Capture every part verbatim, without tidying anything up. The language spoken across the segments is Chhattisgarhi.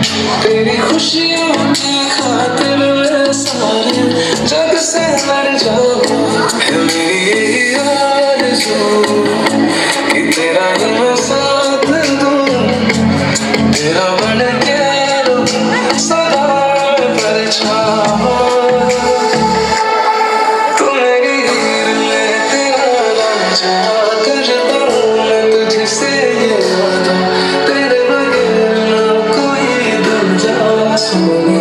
तेरी खुशियों की खातिर मैं सारे जग से लड़ जाऊं। है मेरी यही आरज़ू कि तेरा ही मैं साथ दूं, तेरा बन के रहूं सदा मैं परछावा। तू मेरी हीर, मैं तेरा रांझा, करता हूँ मैं तुझसे ये वादा, तेरे बगैर ना कोई दूजा सोनी।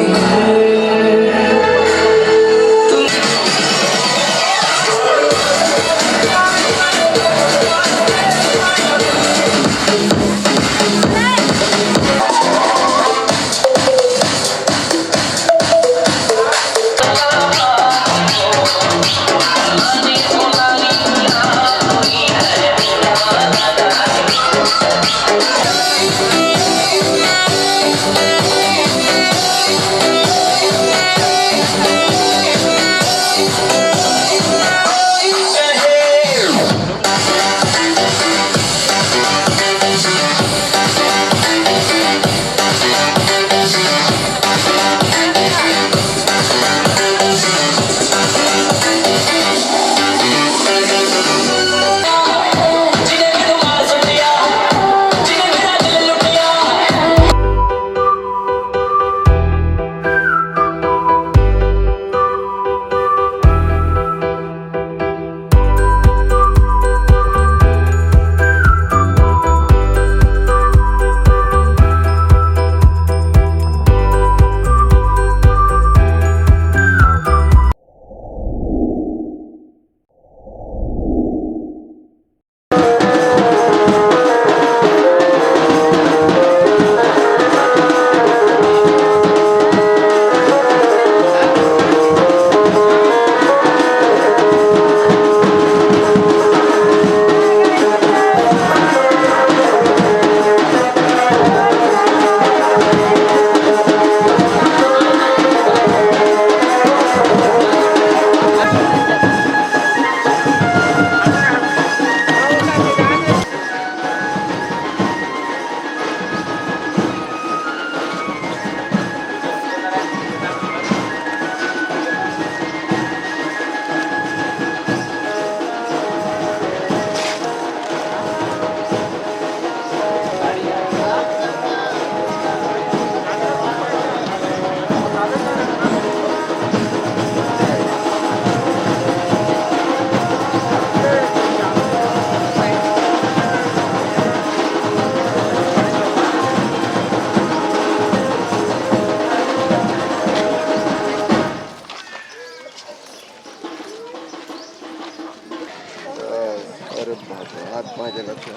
अरे बाप रे, हाथ पाँव जलत हे।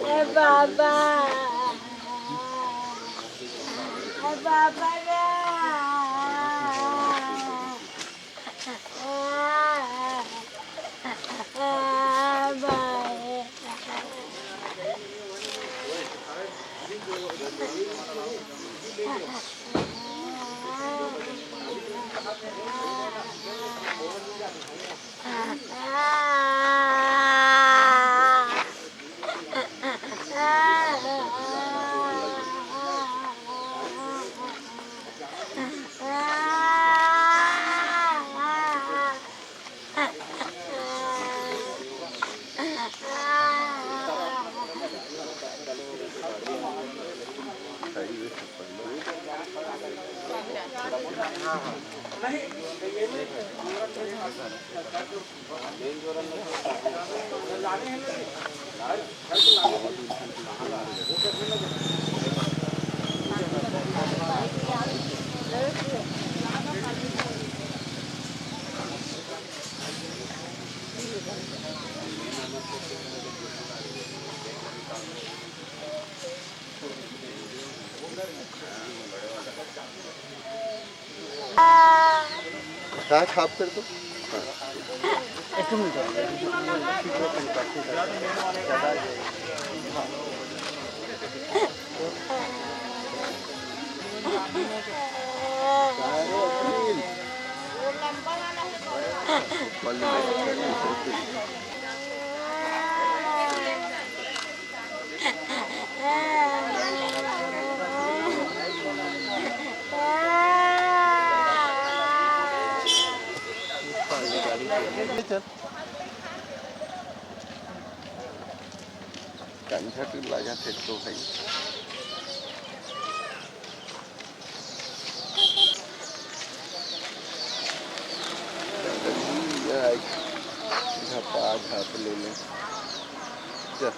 ए बाबा, ए बाबा रे। साथ हाफ कर दो। कंझा टूला जाथे तो भाई। झपा झप ले ले। चल।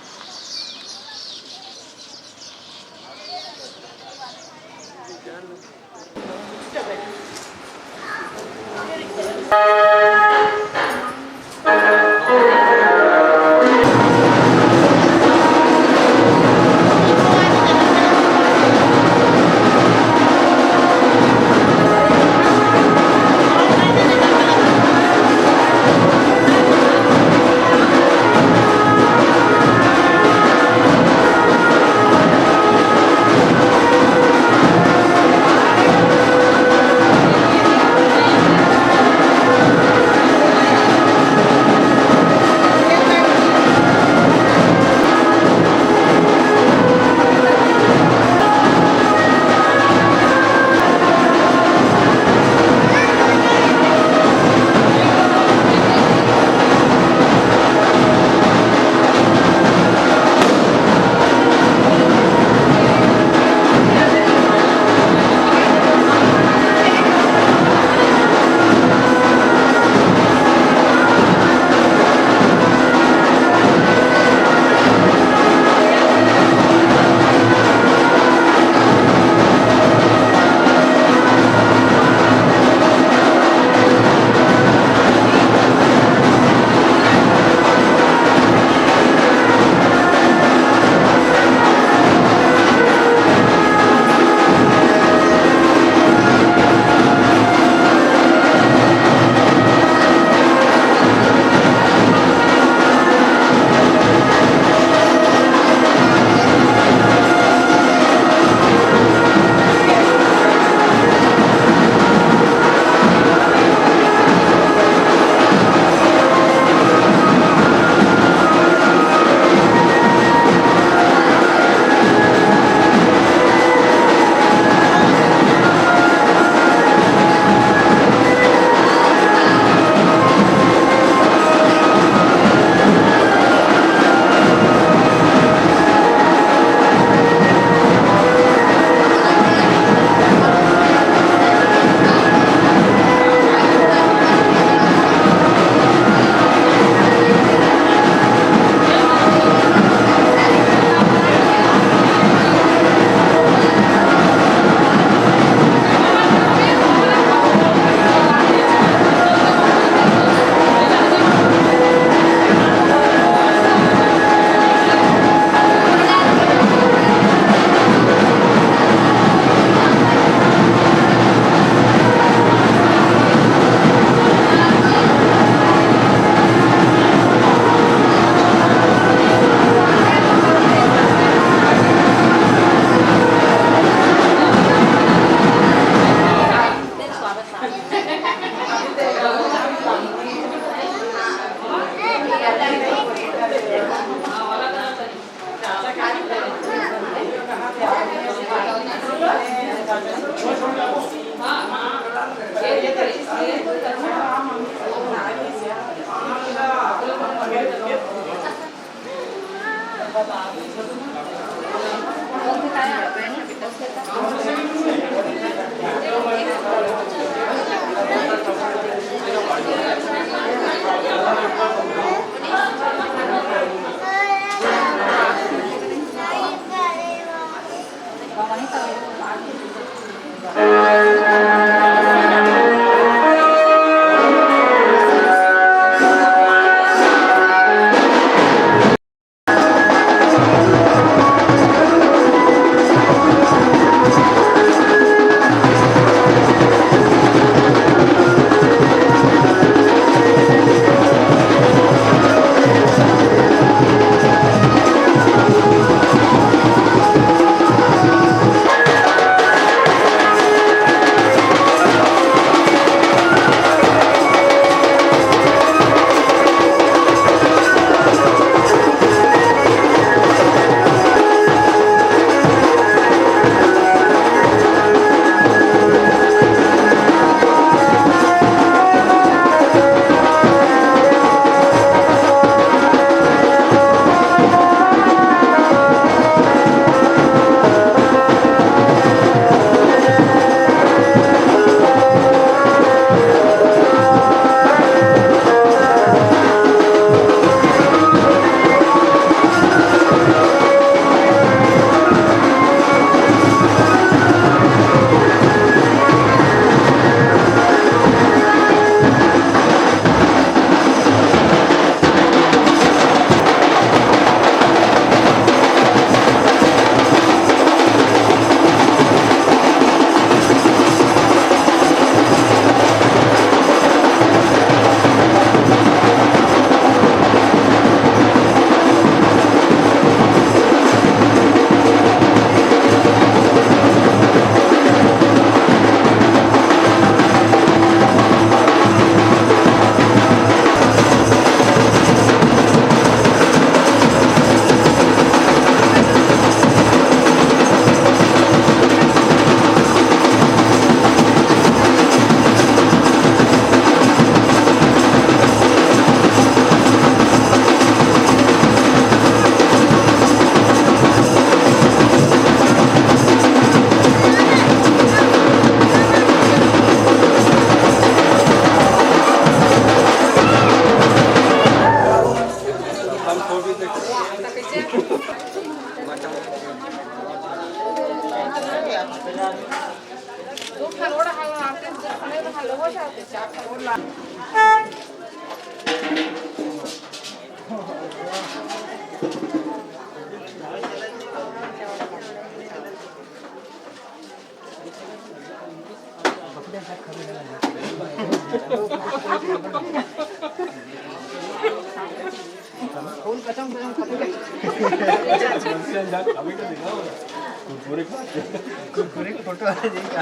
कुरकुरे फोटो आ जाएगा।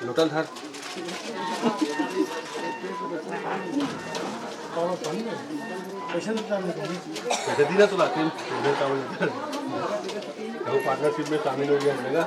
लोटल धर। पैसे दी ना तुला, तीन हजार का बोले। वो पार्टनरशिप में शामिल हो गया, लगा।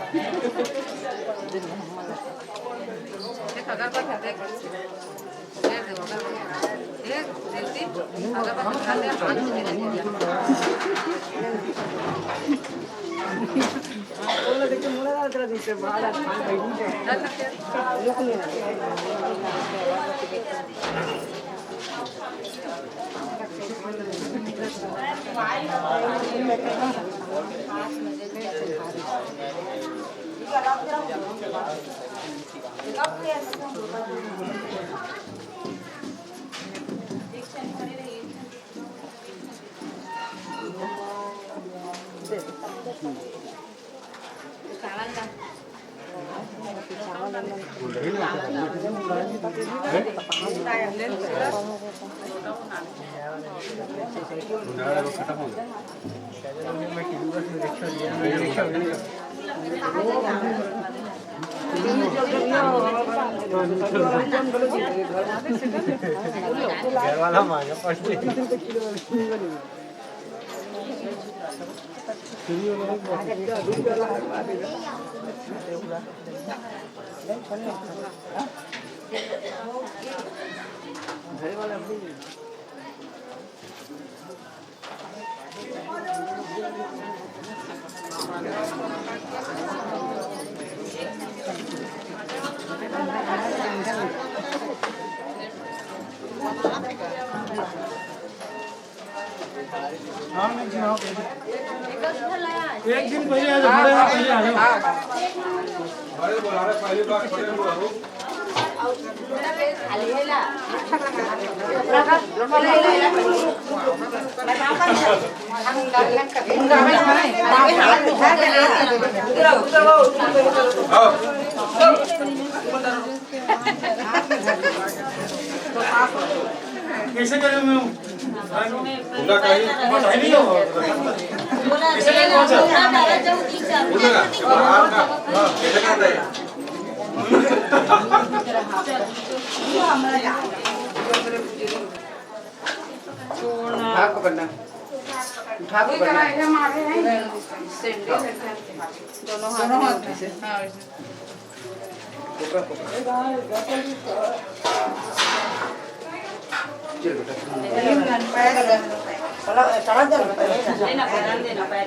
घर वाला मांगे पड़ एक दिन पहले आ जाओ, बड़े, पहले आ जाओ। कैसे करें मैं? उनका कहीं बधाई नहीं हो। कैसे करें कौन सा? उनका, आपका, कैसे करता है? उठा पकड़ना। उठा पकड़ना। दोनों हाथ में। हाँ, वैसे। चल बेटा। पैर, पैर, पैर। चला, चला, चला, पैर। देना, पैर, देना, पैर।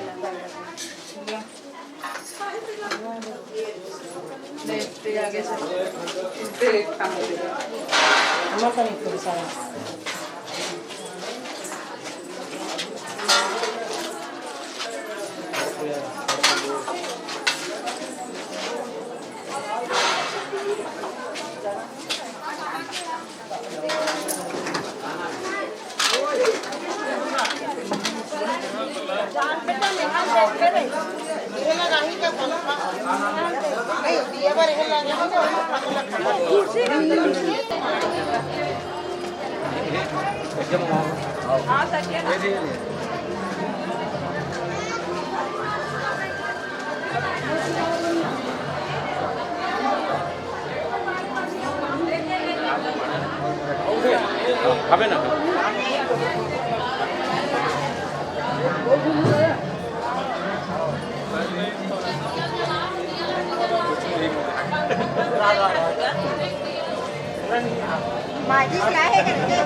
माचिस काय हे करके?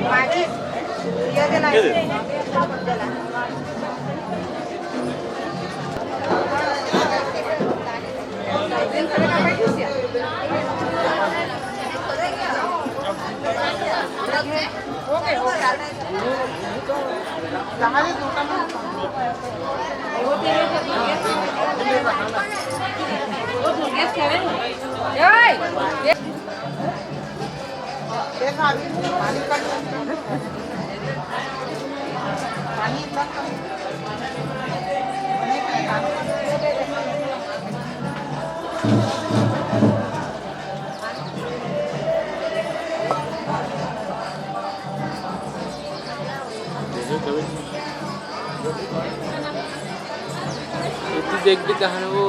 माचिस ये देना। एती देखबे तहन वो।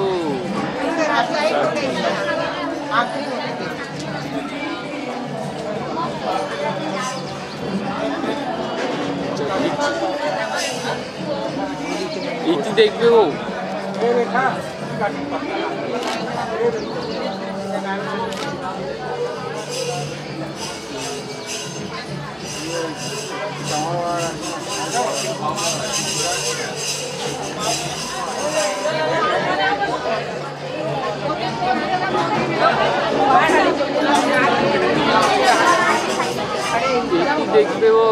एती देखबे वो। देखबे वो।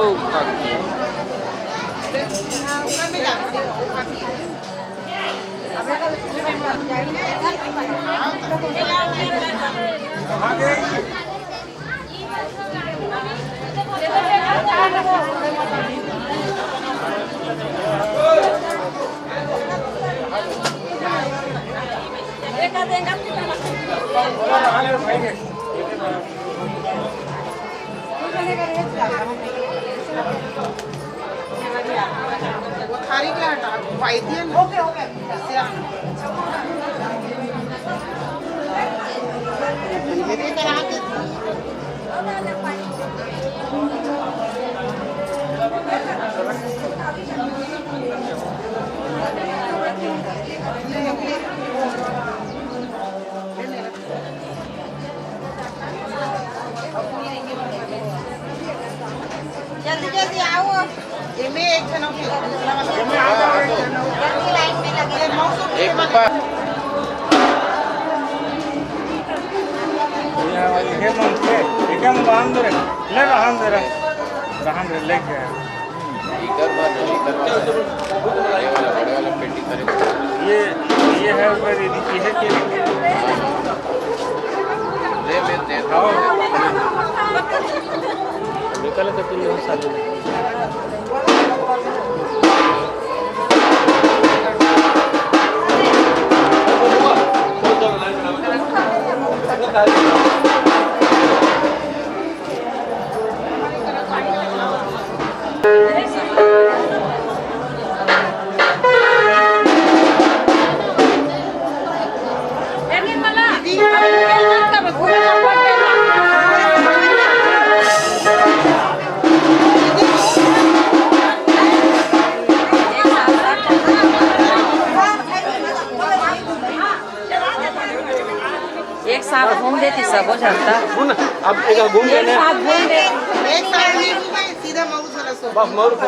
वो थारी के हटा, पाई दिया ना। ओके, ओके। ऐसे आ। जल्दी जल्दी आओ। एमे एक झन अउ। जल्दी लाइन में लगे। एक बार। ये, ये मन से, ये क्या मन रहन दे रे? ले रहन दे रे। रहन दे, ले गया। इधर बात है, इधर बात है। ये वाला बड़े वाला पेटी करे। ये, ये है ऊपर, ये नीचे है, ये ले, मैं देता हूँ। निकल के तू यहाँ साथ में। एक साथ घूम देती सबो झन त। सुन, अब एक घूम एक लेने। साथ घूम दे। एक साथ नहीं घूमे, सीधा मऊ चला सो। बस मऊ को।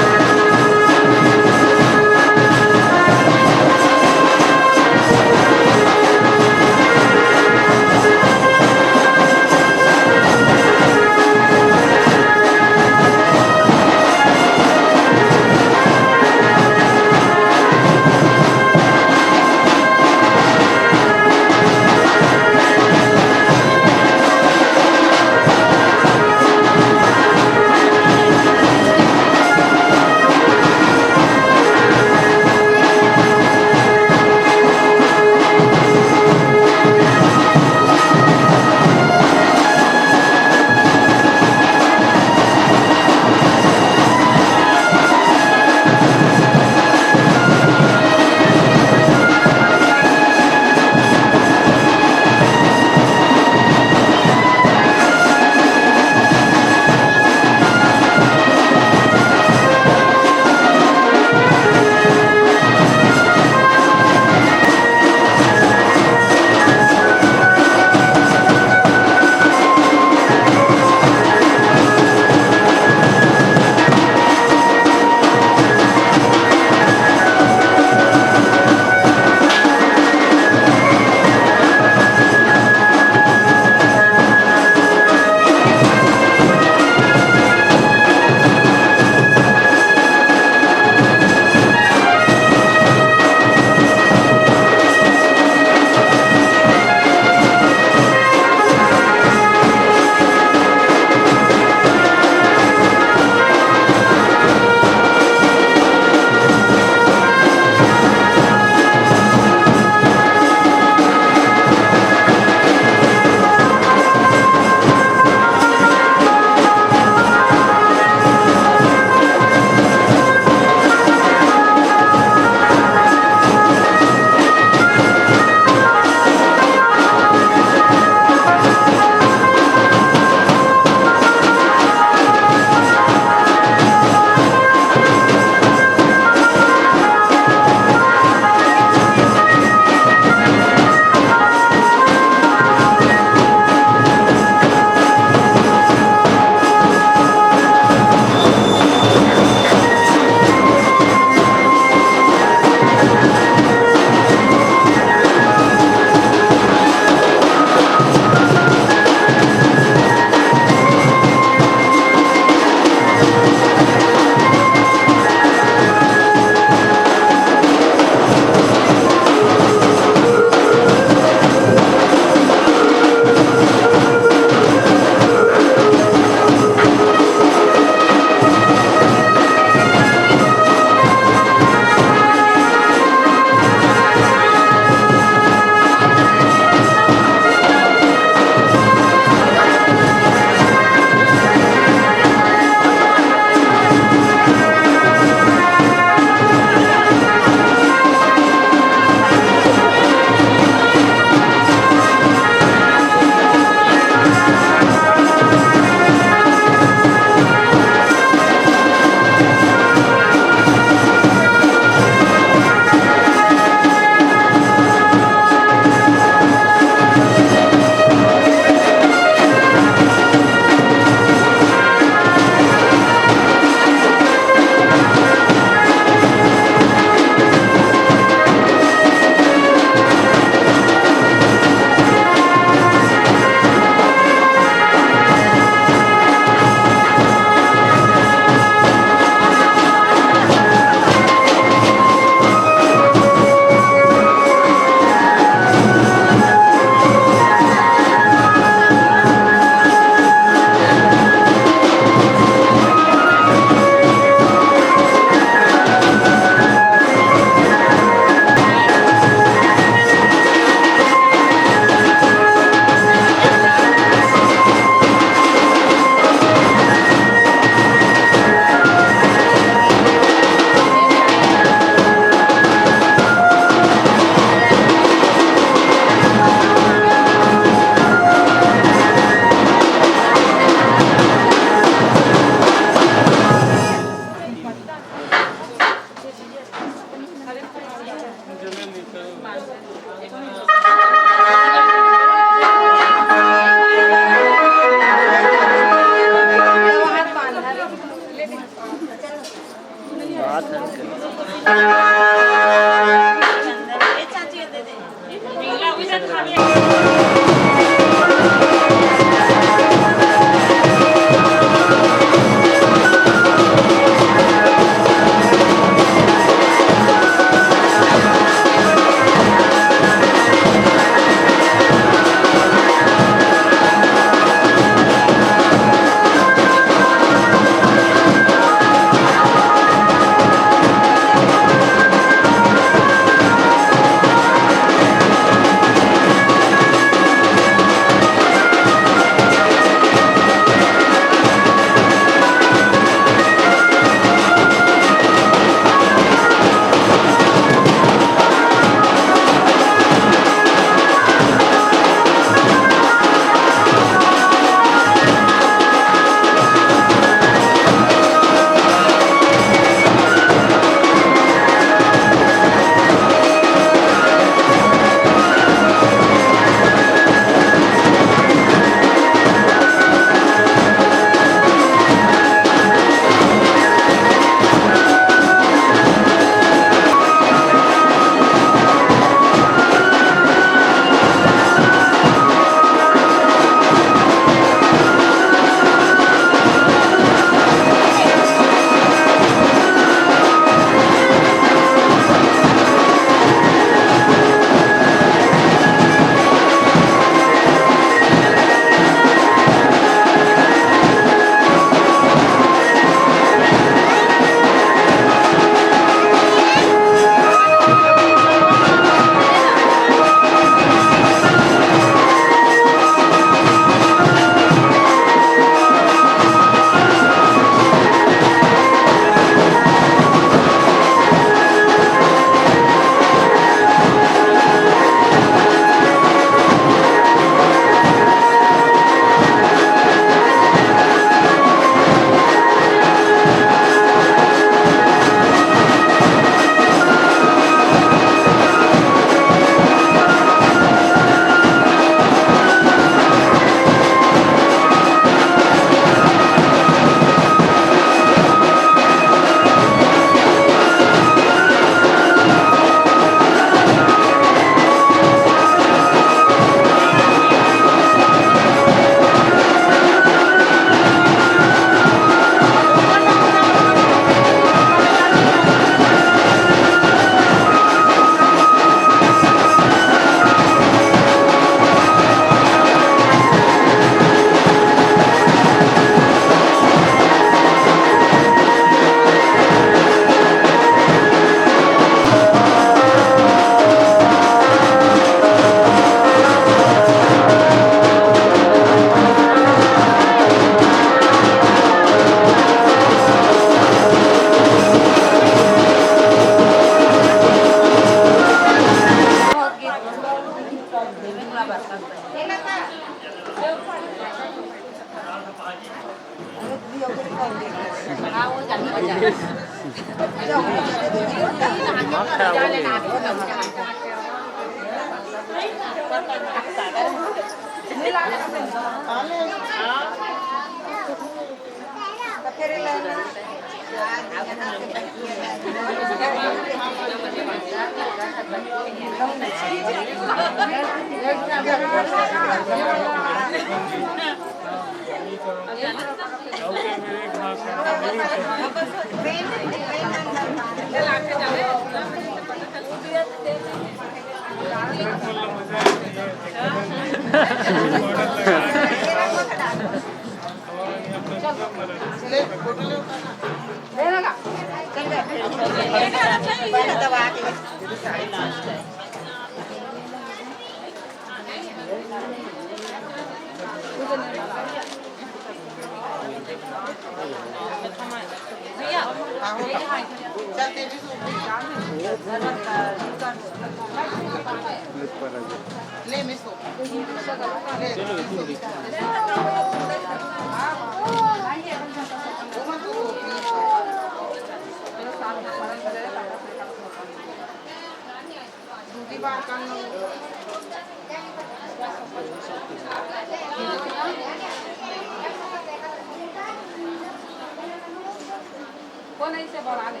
कौन ऐसे बना ले?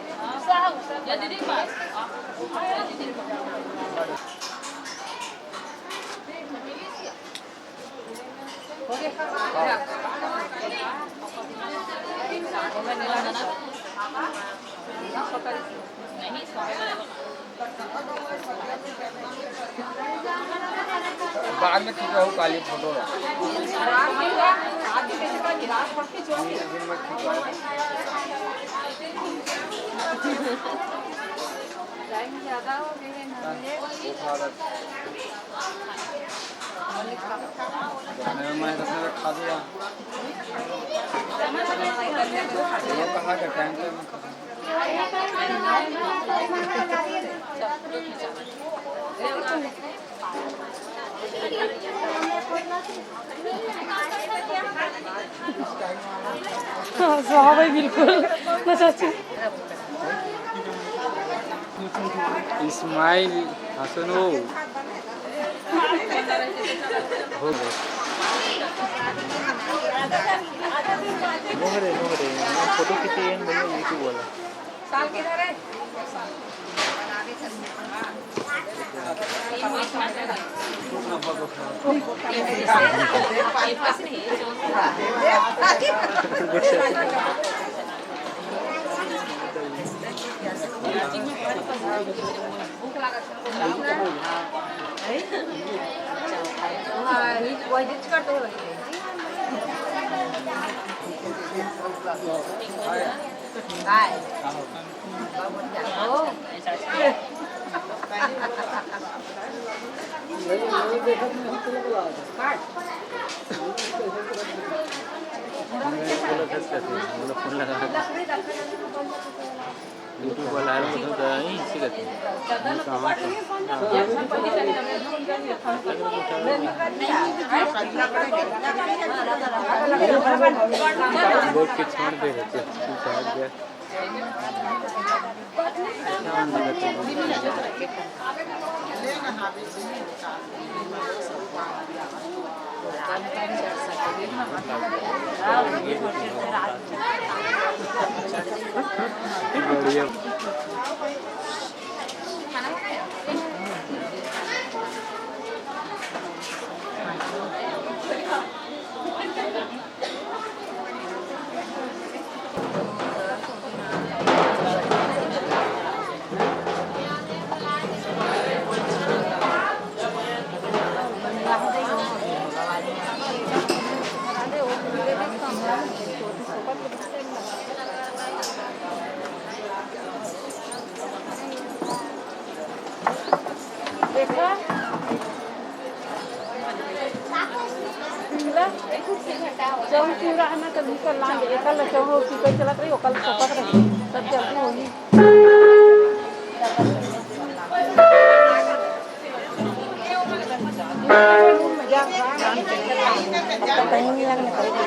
या दीदी के पास। या दीदी के पास। बाद में खींचवाहू काली फोटो ला। हाँ, स्वाहा भाई, बिल्कुल। मैं चाची। Smile, हंसो नो। हो गए। मोहरे, मोहरे, फोटो खींचिए भैया, ये क्यों बोला? साल किधर है? YouTube वाला है, वो तो यहीं से करते हैं। बहुत कुछ छोड़ दे रहे थे। बढ़िया। देखा? चौंग पूरा है ना, तो निकल लांगे। एकल चौंग की कोई चलत रही, ओकल सपक रही, सब जल्दी होगी। कहीं नहीं लगने पड़ेगा।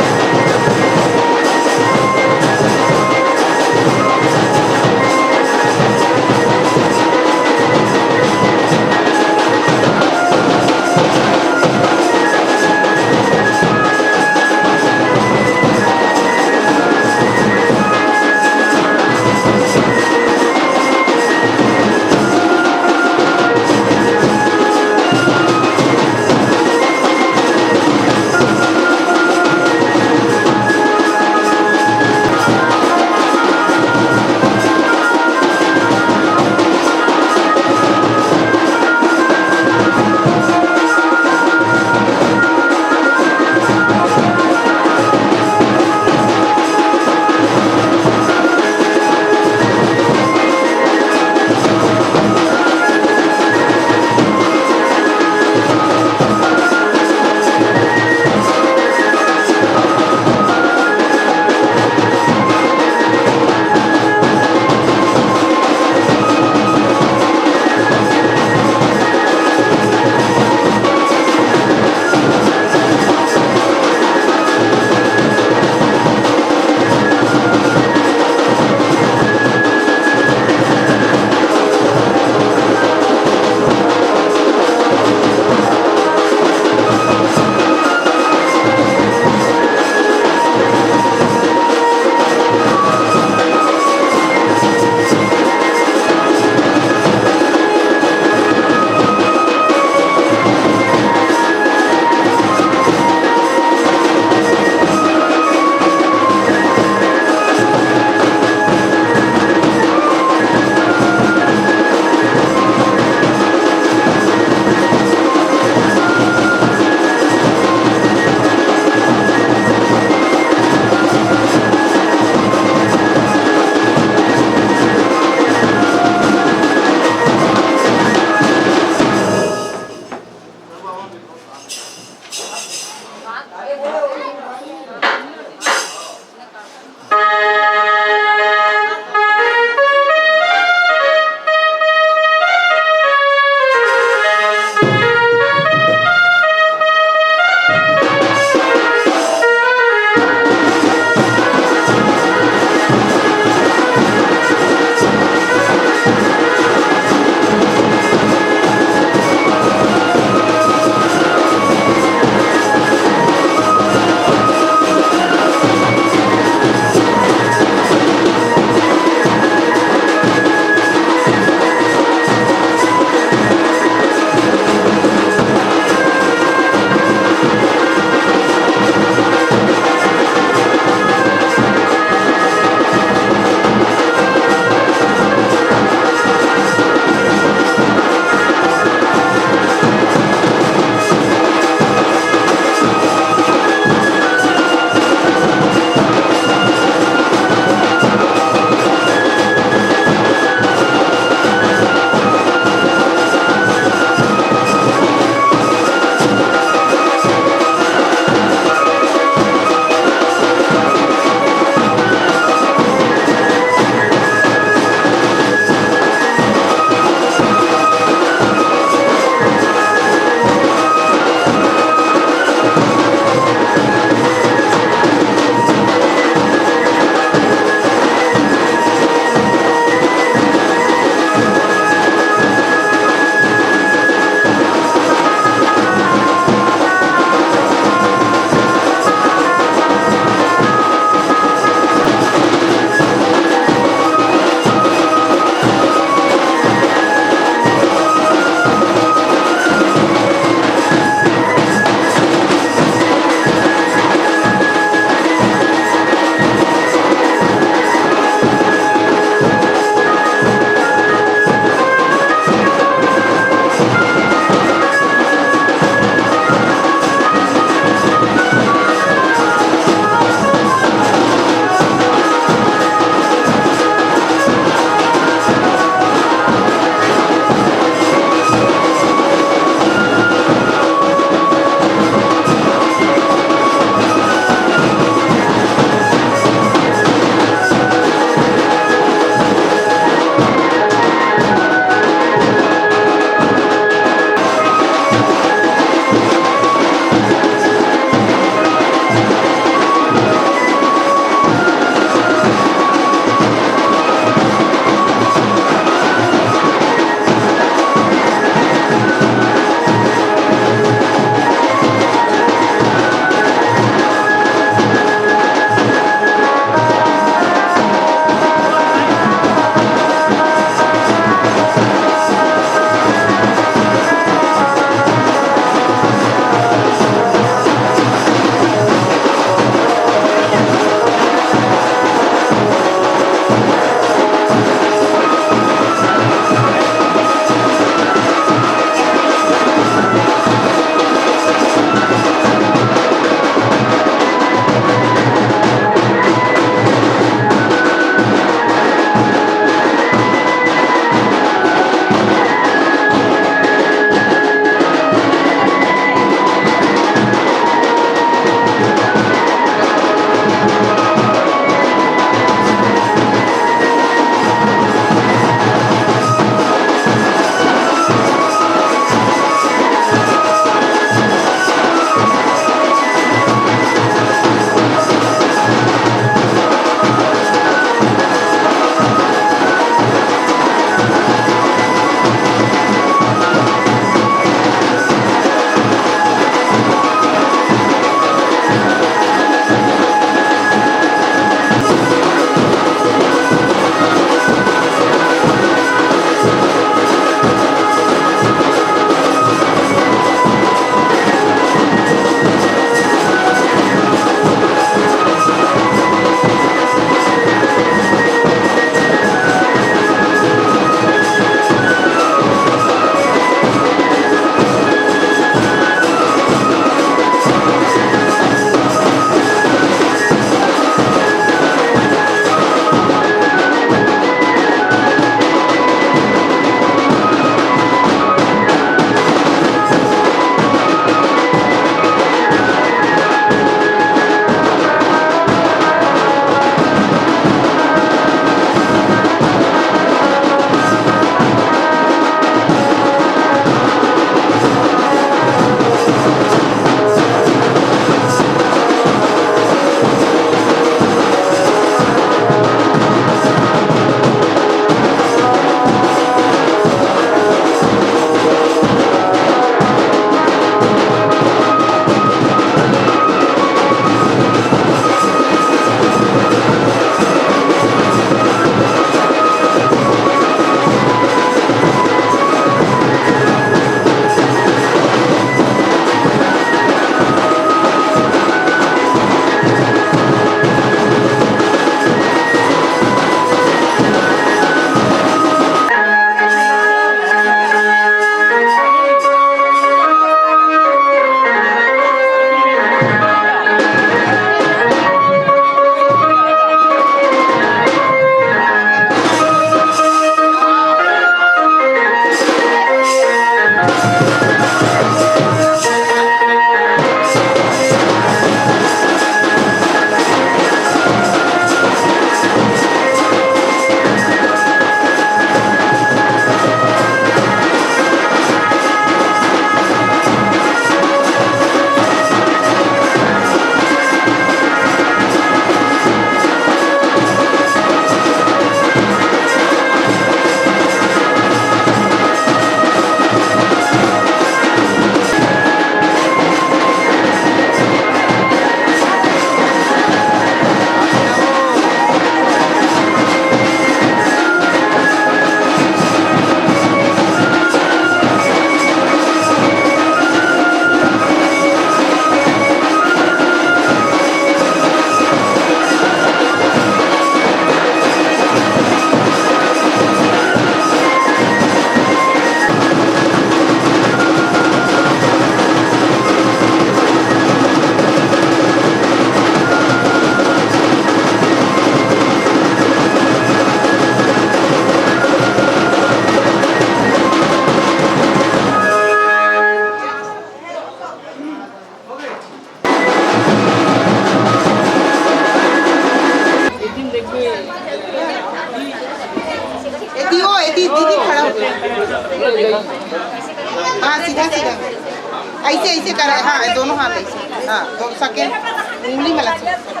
ऐसे, ऐसे करे, हाँ, दोनों हाथ ऐसे, हाँ, दो सके, उंगली में लग सके।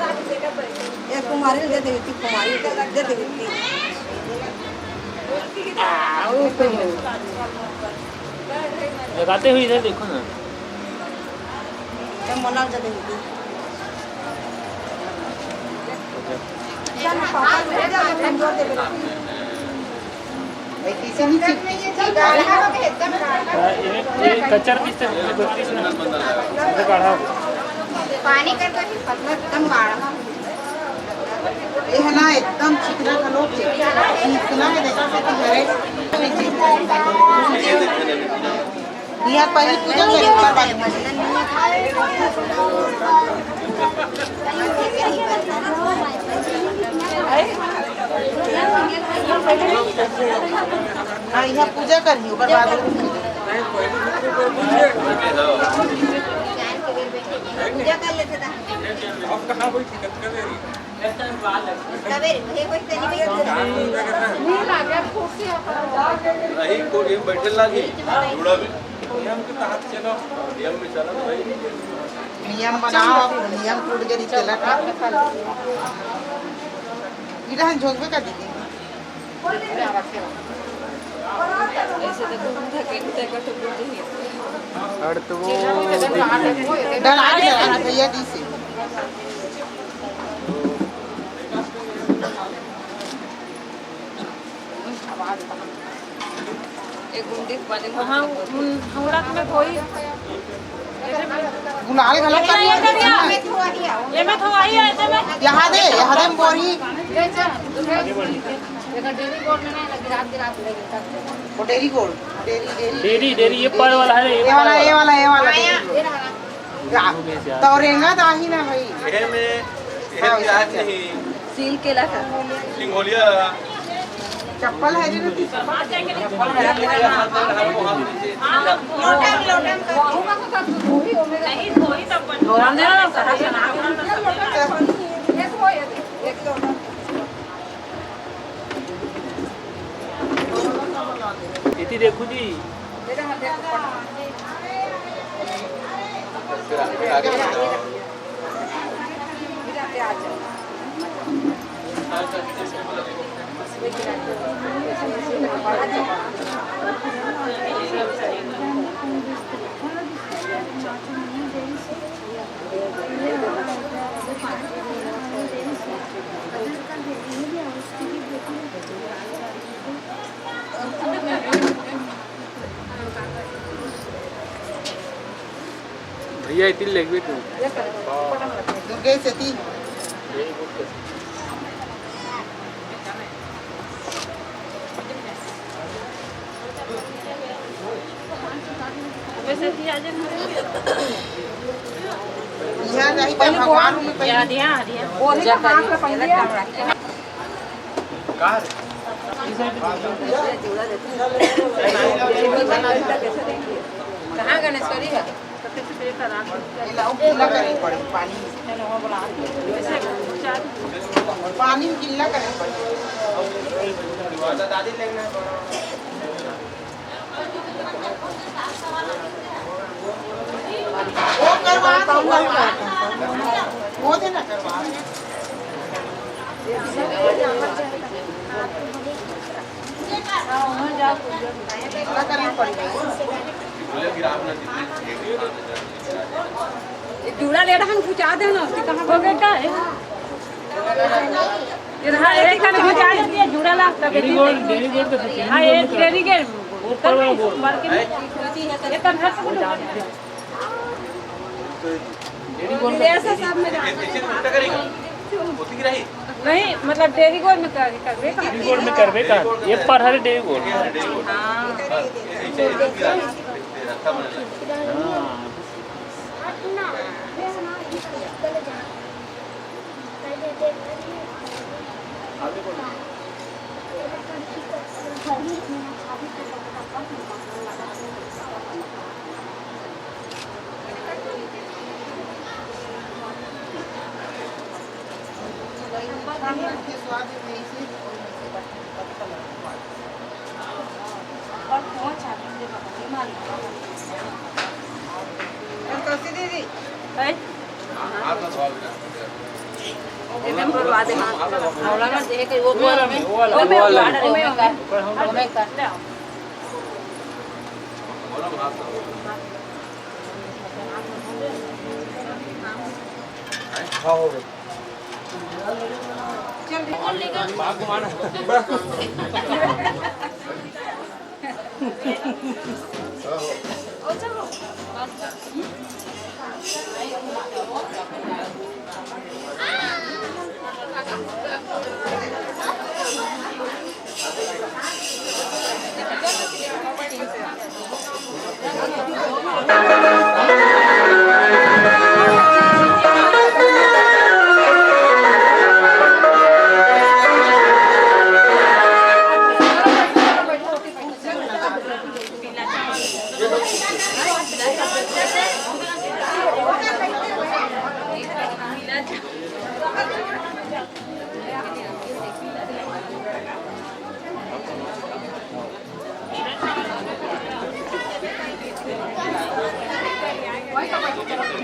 ये कुमारी दे दे, तू कुमारी दे दे, दे दे। लगाते हुए इधर देखो ना। ये मना दे दे। ये, ये कच्चा पीस से बत्तीस ना, ऐसे काढ़ा हो। पानी करके भी पतला एकदम गाढ़ा। ये है ना, एकदम चिकना घलो, चिकना है, देखा से तो हरे। यहाँ पहली पूजा करे, ओकर बाद में। हाँ, यहाँ पूजा करही, ओकर बाद। पूजा कर लेते थे। नहीं, को-, ये बैठे लागी, जुड़ा में। नियम के तहत चलो। नियम में चलो भाई। नियम बनाओ, नियम टूट गए, चला। इधर हम झोंकबे कर दीजिए। ऐसे देखो, उठा के, उठा के तो बोलते ही। और तो वो डरा के, डरा के भैया जी से। एक गुंडी वाले हाँ, उन, हमरा में कोई गुलाल घलो करिया। ये में तो आई है, ये में। यहाँ दे, यहाँ दे बोरी। वो dairy gold, dairy, dairy. Dairy, dairy, ये पर वाला है, ये ये वाला, पर ये वाला। वाला, ये वाला, ये वाला, डेरी गोल्ड। या, तो रेंगा दाही ना भाई। एहे में, एहे हाँ, में आज नहीं। सील के लगा। सिंघोलिया। चप्पल है जी ना, तीस रुपया। चप्पल है। लोटम, लोटम। नहीं, धोई तब बन। धोरन दे ना, सारा सामान। इति देखू जी। भैया, इतनी लेगबे तू। दुर्गेश सेती। यहाँ जाही त भगवान में पहले। कहाँ गणेश्वरी है? ये लाओ, गीला करे पड़े, पानी। पानी में गीला करे पड़े। वो करवा दो, करवा दो। वो देना, करवा दो। ये जूड़ा ले रहा, हम घुचा देना, उसके कहाँ हो गए का है? ये रहा, एक कन घुचा देती है, जूड़ा ला, तब डेरी गोल्ड, डेरी गोल्ड का तो हाँ, ये डेरी गोल्ड। ऊपर वाला गोल्ड। मार्केट में। ये कन हट से बोलो। नहीं, मतलब डेरी गोल्ड में कर, करबे का? डेरी गोल्ड में करबे का? ये पर हर डेरी गोल्ड। हाँ। है? एकदम बर्बाद है, हाँ। वो बोल रहे हैं, वो बोल रहे हैं। हाँ, हो गया।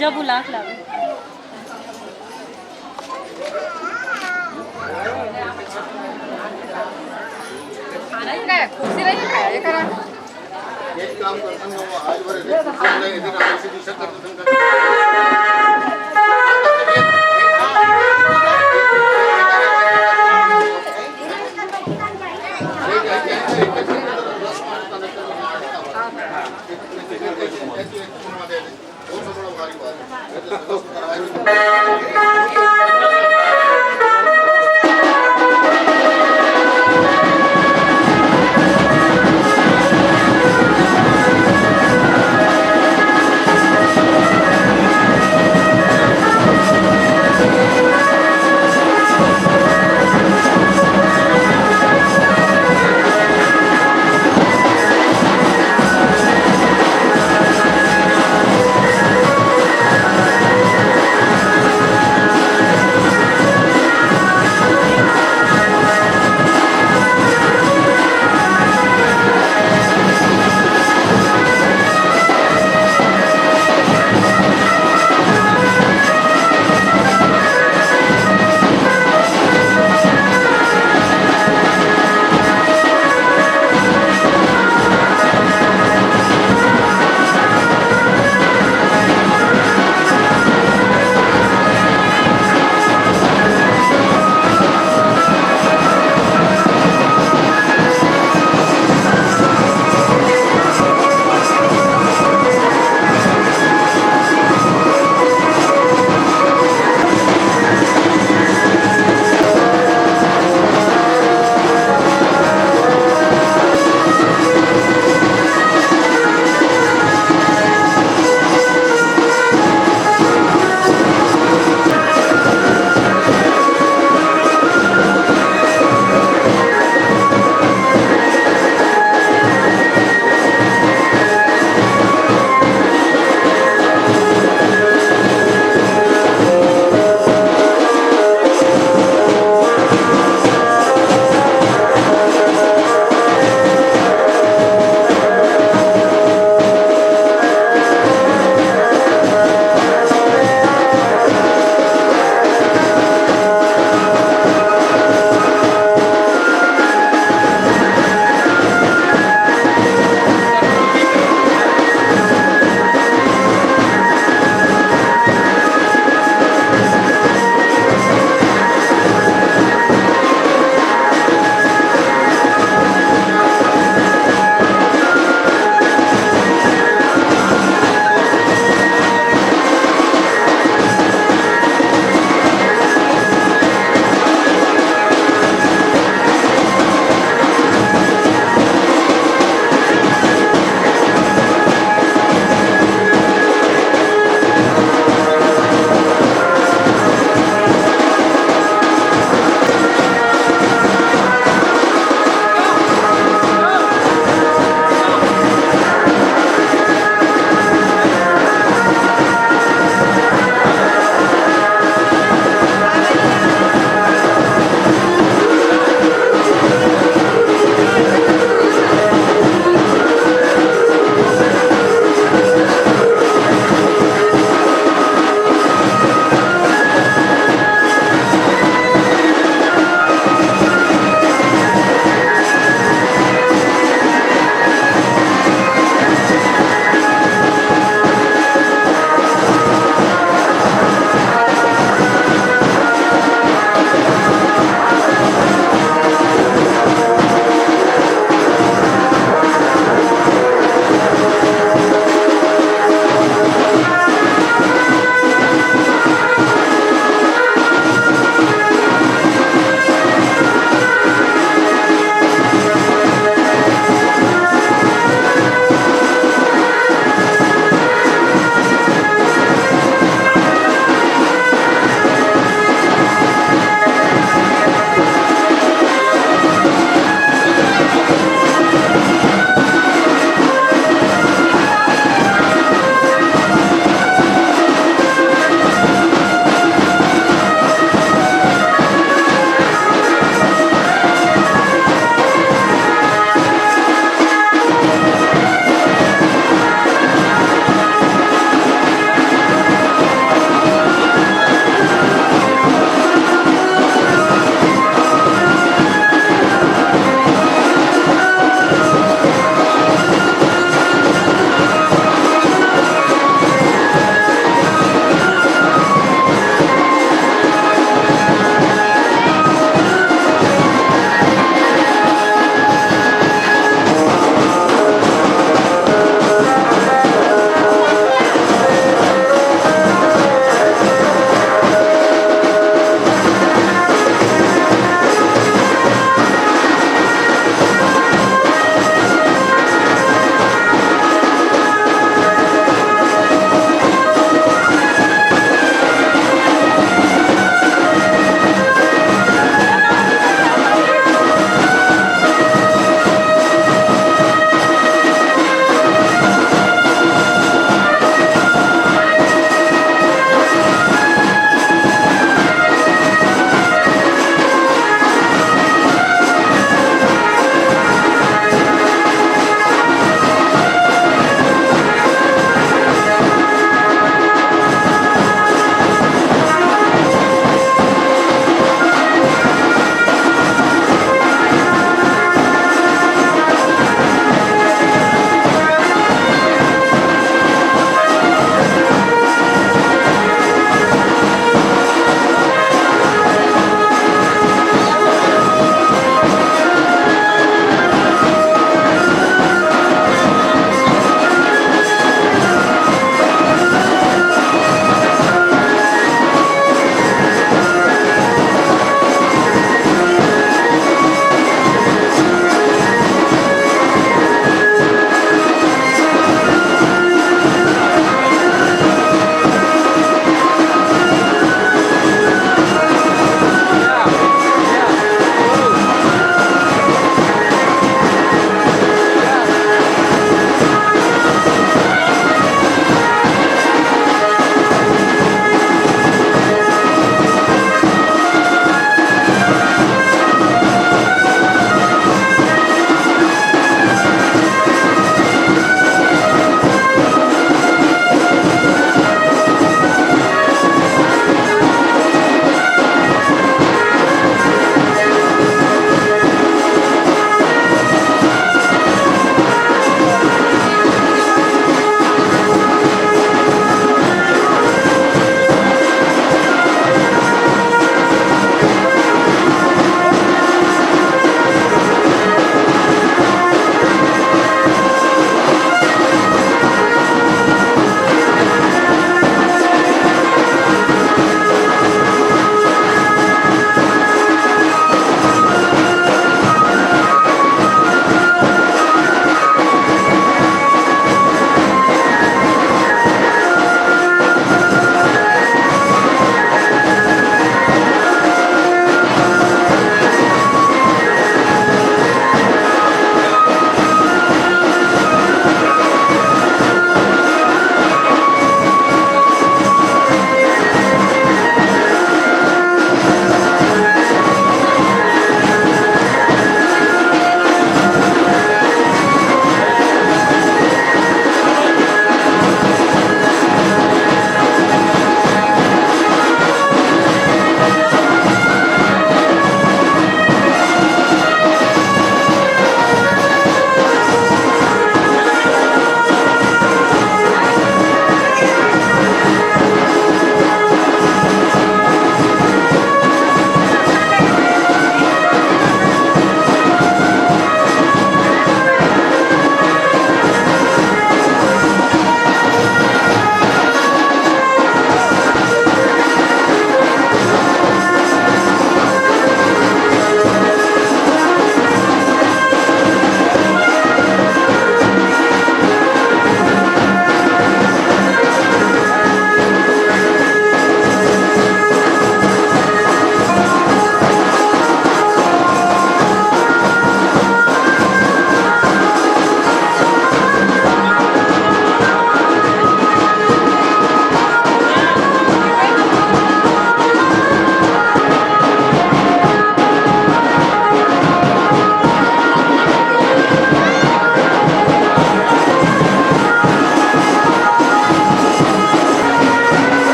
जब बुला के लावे। खाना ही खाया, खुशी नहीं खाया, ये करा। एक काम करता हूँ, आज भर इधर, इधर आराम से दूसरा कर देता हूँ।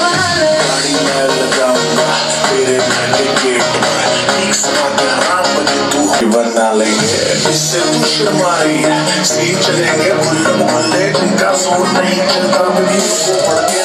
गाड़ी मैं लगाऊंगा तेरे घर के गेट पर, ठीक सवा ग्यारह बजे तू बना लेंगे, इससे तू शर्मा रही है, सी चलेंगे गुल्लम गुल्ले, जिनका जोर नहीं चलता, भी को पड़ के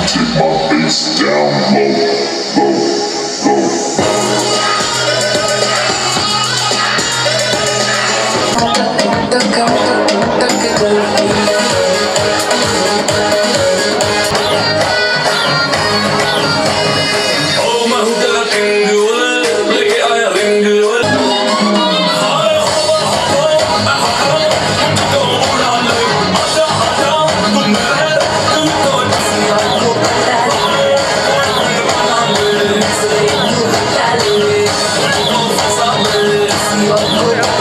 Take my bass down low, low, low.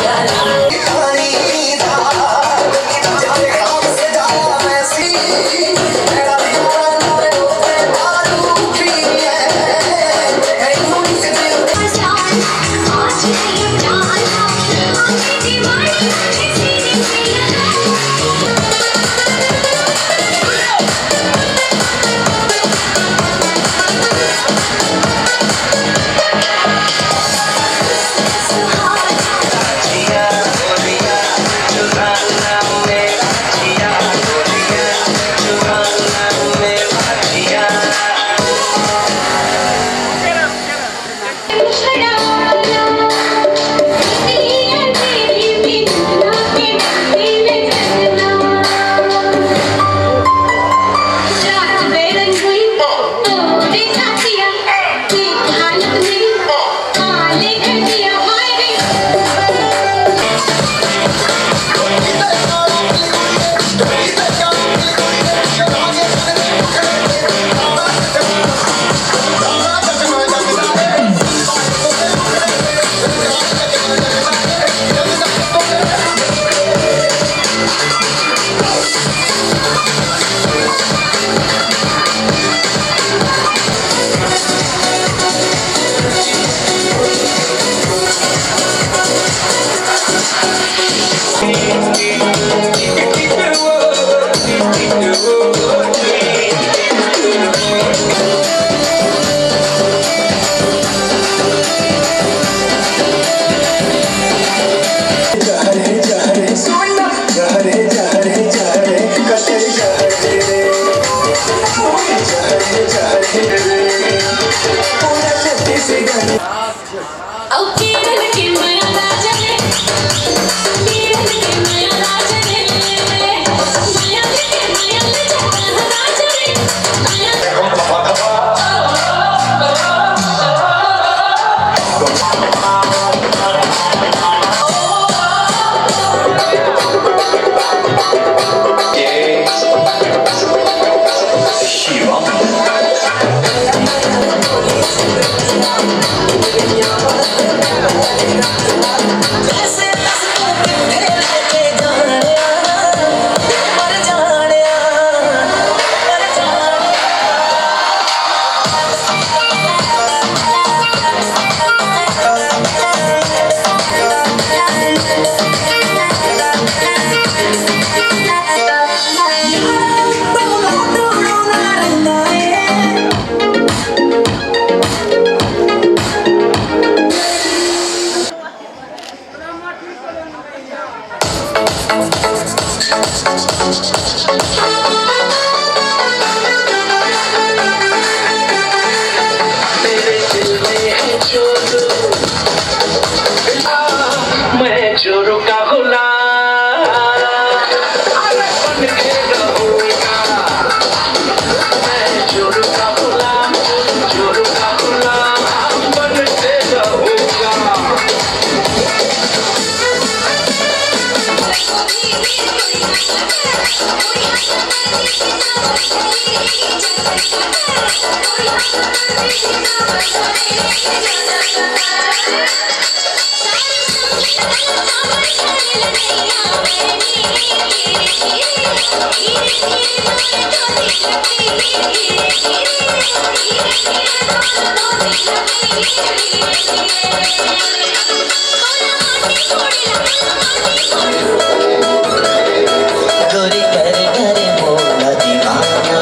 गोरी कर घर मोला दीवाना,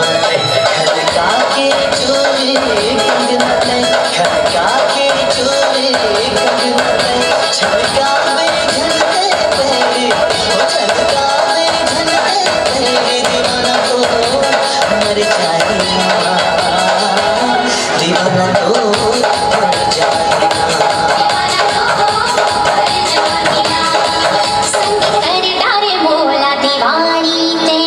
खनका के चूड़ी कंगना, खनका के चूड़ी कंगना, झनकावे झनके पैरी, ओ झनकावे झनके पैरी, दीवाना तो मर जाए ना, दीवाना तो मर जाए ना। संग कर डारे मोला दीवानी ते,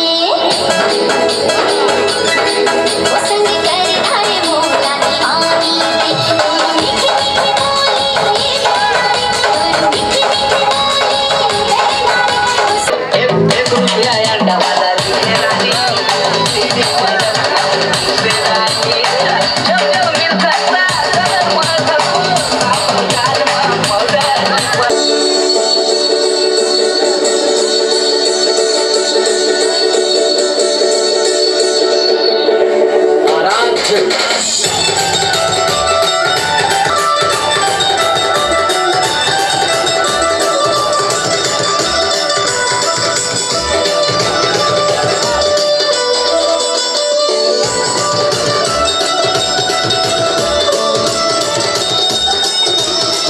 ओ संग कर डारे मोला दीवानी ते, मीठी मीठी बोली, मीठी मीठी बोली,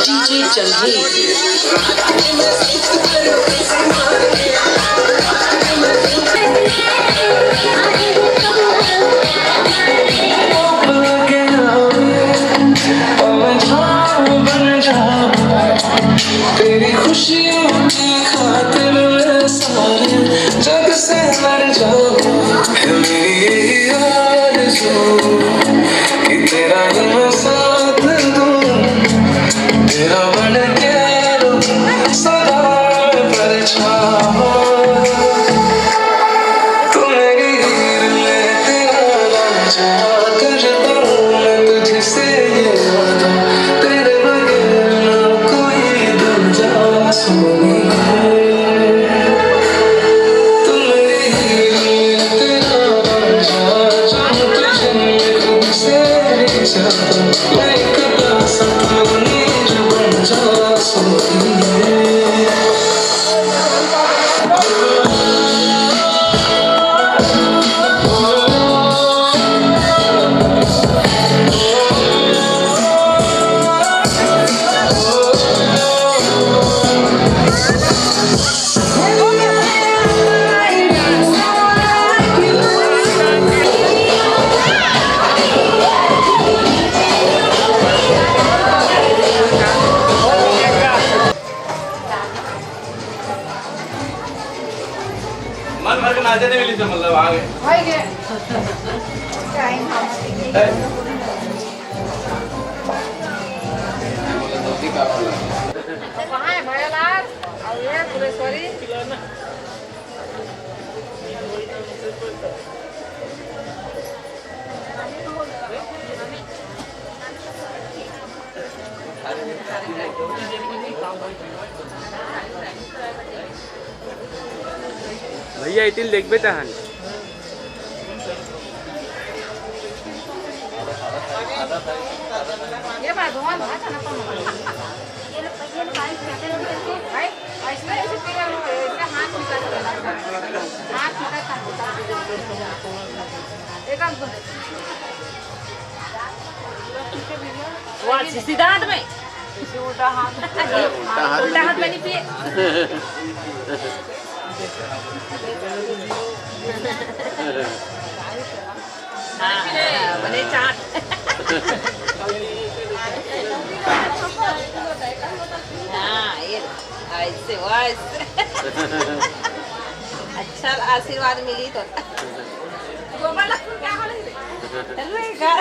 डीजे चंगी। तेरी खुशियों की खातिर मैं सारे जग से मर जाऊं। है मेरी यही आरज़ू कि तेरा ही मैं साथ दूं, तेरा बन के रहूं सदा मैं परछावा। तू मेरी हीर, मैं तेरा राजा, करता हूँ मैं तुझसे ये वादा, तेरे बगैर ना कोई दूजा सोनी। तू मेरी हीर, मैं तेरा राजा, जान तुझे मैं खुद से भी ज्यादा, मैं एक दास तू नीर बन जा सोनी। मन भर के नाचे नहीं मिली तो मतलब आ गए। टाइम हम कहाँ है भैयालाल? और ये फुलेश्वरी। भैया, इतिल देखबे तहन। ये बात हुआ ना, भाई, ऐसे, ऐसे पीला हुआ है, ऐसे हाथ निकाल के, हाथ निकाल के। एक आध वाह, सीधा हाथ में। उल्टा हाथ। उल्टा हाथ में नहीं पिए। हाँ, बने चाट। हाँ, ये लो। ऐसे, वैसे। अच्छा आशीर्वाद मिली तो। गोपाल, क्या हाल है रे? चल रे, का?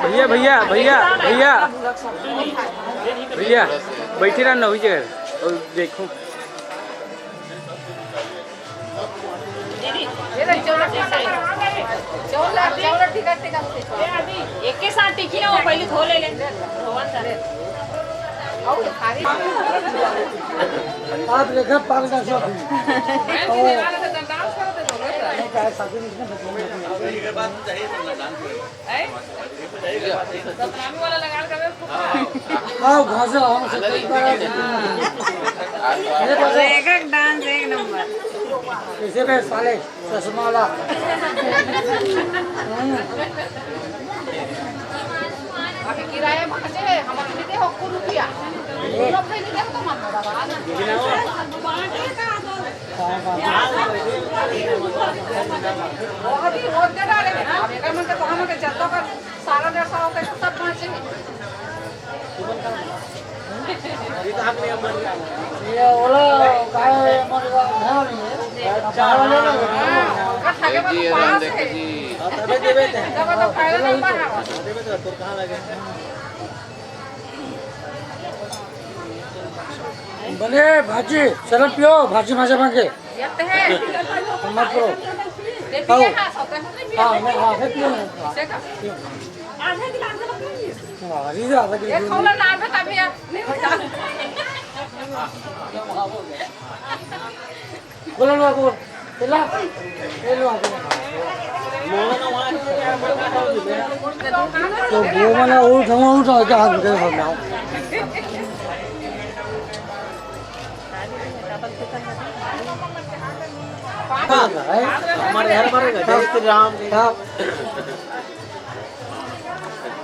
भैया, भैया, भैया, भैया, भैया, बैठी रह ना वही जगह और देखो। एक के साथ टिकी ना हो, पहले धो ले ले। आप देखा पागल सब। आओ, घर से आओ, सब एक बार आओ। एक डांस, एक नंबर। कैसे बे साले, चश्मा वाला? अभी किराया भांजे है, हम अभी दे हो को रुपया। ये लोग नहीं दे तो मत बाबा। बहुत ही होते डाले, अब एक मन तो हम के जत्ता पर सारा डेढ़ सौ होते तो सब भांजे। ये ओला काय मर ध्यान नहीं है। अच्छा, हाँ। का थाके बाद जी, पास राम है। देखो जी। हाँ, तबे देवे थे। तब तो फायदा ना पाहा। हाँ, देवे थे, तोर कहाँ लगे? बने भाजी, शरबत पियो, भाजी माजा मांगे। यत्ते है। मत करो। ते पिए ना, सोते हैं, पिए। हाँ, मैं, हाँ, मैं पियो ना। से का? पियो। आधे गिलास में पिए। हाँ, ये ज्यादा ये गिलास में। थोड़ा ना आवे तभी यार। नहीं होता। बोलो, लो, बोल। चला। ये लो, आगे। तो वो वाला उठ, हम उठ, आके हाथ उठे, सब जाओ। हमारे घर पर जय श्री राम। हाँ।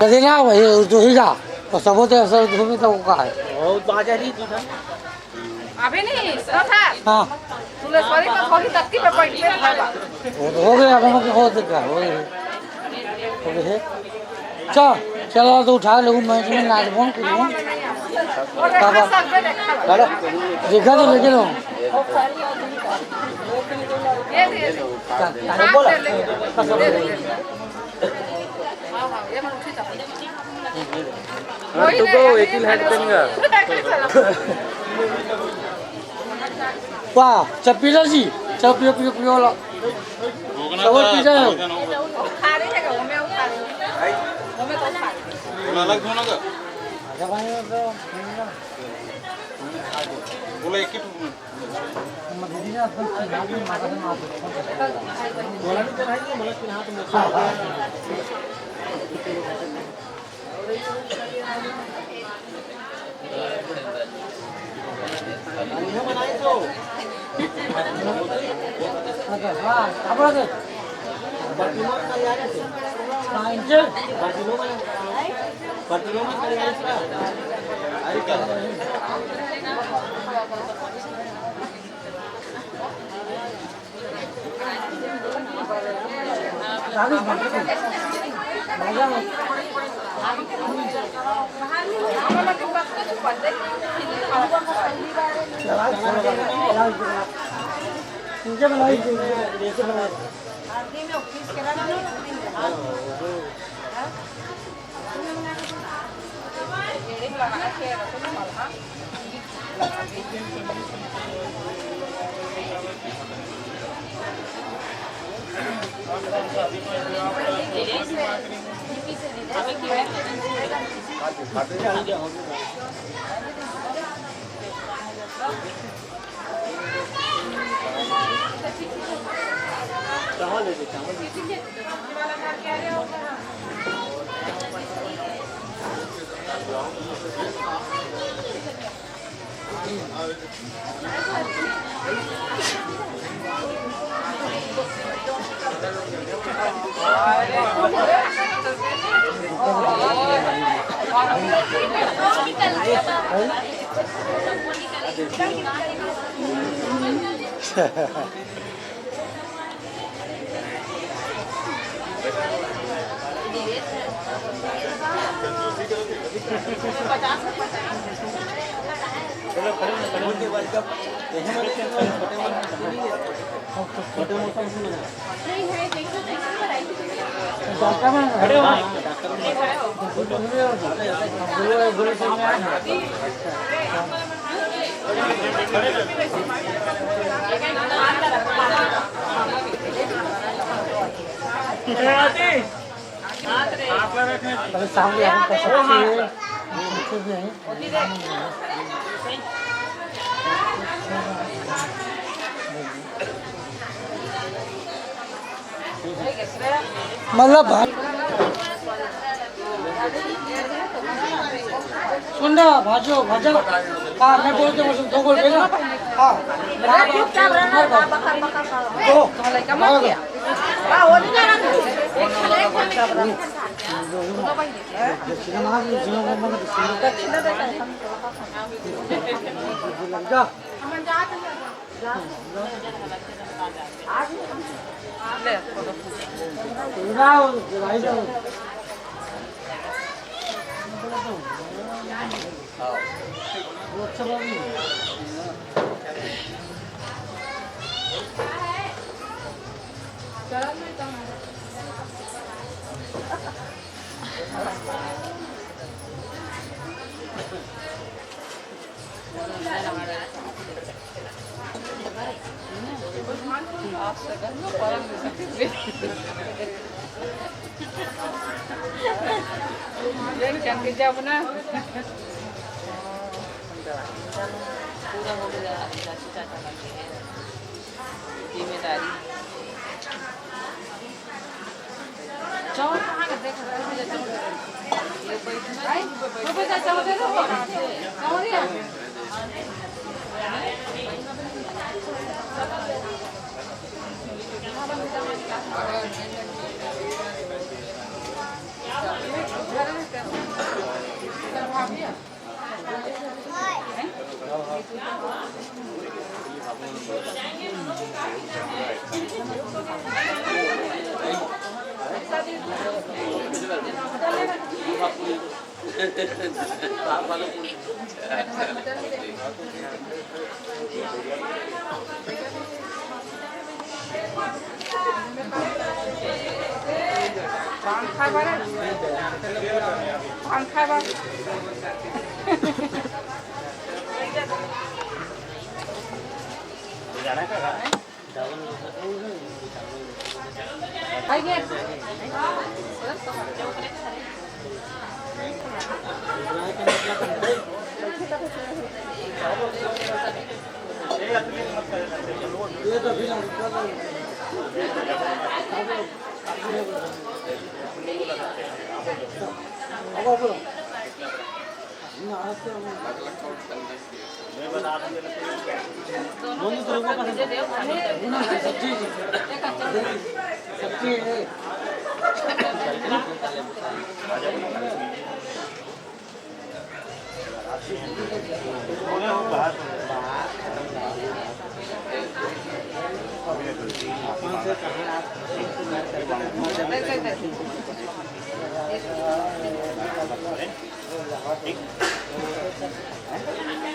कभी ना भाई, तू ही जा। तो सब होते हैं, सब तुम्हें तो का है। बहुत बाजा ही तू था। अभी नहीं, सुनो था। हाँ। तुलेश्वरी को थोड़ी तत्ती पे बैठ के खाएगा। वो तो हो गया, अब हम हो सकता है, हो गया। हो गया है। चल, चलो तो उठा लो, मैं इसमें नाच बोल कुछ बोल। बाबा, चलो, देखा तो लेके लो। ये दे, ये दे। चल, चल, बोलो। हाँ, हाँ, ये मन उठी था। हाँ, तो गो, एक ही लाइट देंगे। वाह, चप्पीला जी, चप्पी, चप्पी, चप्पी वाला। सब पी जाए। अलग धोना का? अच्छा भाई, तो बोला एक ही टूक में। अरे सामने हम कर सकते हैं, कुछ भी नहीं। मतलब भाई, सुन ना, भाजो, भाजो। हाँ, मैं बोलते हूँ, दो गोल पे ना। हाँ। दो। पूरा हो गया, चाचा लगे है जिम्मेदारी। चावल कहाँ का? देख, ये बैठ, आई, वो बच्चा चावल दे दो। चावल दिया? पान खाए बारे? पान खाए बारे? आइए।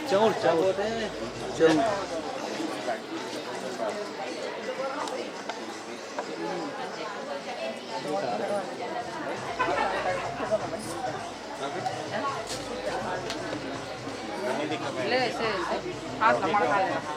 चाउर, चाउर। चाउर। ले, ऐसे, ऐसे। हाथ ला मड़का ले रहा।